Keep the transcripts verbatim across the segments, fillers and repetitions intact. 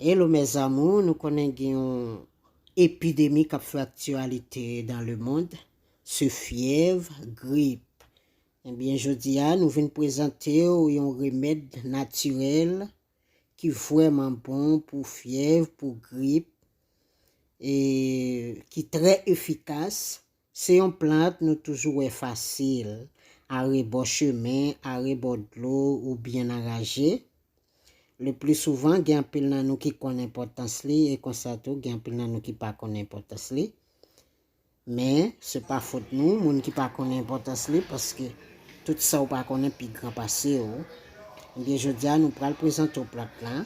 Hello mes amours, nou konnen gen yon epidemi k ap fè aktyalite dans le monde, se fyèv grip. Ebyen, jodi a, nou vin prezante w yon remèd natirèl ki vrèman bon pou fyèv, pou grip, e ki trè efikas. Se yon plant nou toujou wè fasil, arebò chemen, arebò dlo oubyen nan raje. Le pli souvan, gen anpil nan nou ki konn enpòtans li, e konsa tou, gen anpil nan nou ki pa konn enpòtans li. Men, se pa fòt nou, moun ki pa konn enpòtans li, paske tout sa w pa konnen pi gran pase w. Ebyen, jodi a, nou pral prezante w plant la.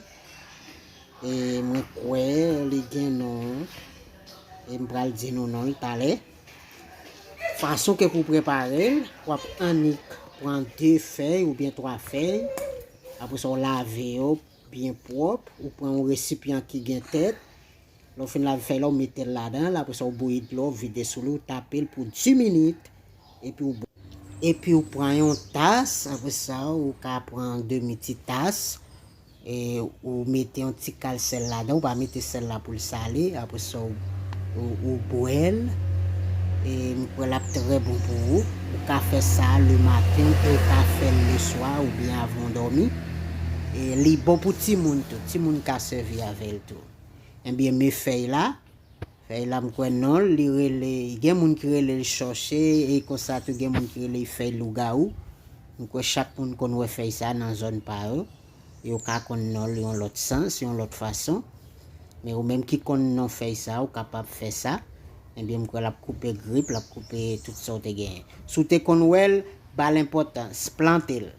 E mwen kwè li gen non. E m pral di nou non l talè. Fason ke pou prepare l, w ap annik pran de fèy oubyen twa fèy. Apre sa, w lave yo byen pwòp. Ou pran yon resipyan ki gen tèt. Lè w fin lave fèy la, w mete l ladan l. Apre sa, w bouyi dlo, w vide sou li, w tape l pou dis minit. Epi w bwè. Epi w pran yon tas. Apre sa, ou ka pran demi ti tas. E ou mete yon ti kal sèl ladan, ou pa mete sèl la pou l sale, apre sa ou, ou, ou bwè l. E m kwè l ap trè bon pou ou. Ou ka fè sa le maten, ou ka fè l le swa oubyen avan w dòmi. E li bon pou timoun tou, timoun ka sèvi avè l tou. Ebyen, men fèy la, fèy la, m kwè non l, li rele, gen moun ki rele l chòche, e konsa tou gen moun ki rele l fèy lougawou. M kwè chak moun konn wè fèy sa nan zòn pa yo. Yo ka konn non l yon lòt sans, yon lòt fason. Men ou menm ki konn non fèy sa, ou kapab fè sa. Ebyen, m kwè l ap koupe grip, l ap koupe tout sa w te genyen. Si w te konn wè l, ba l enpòtans, plante l.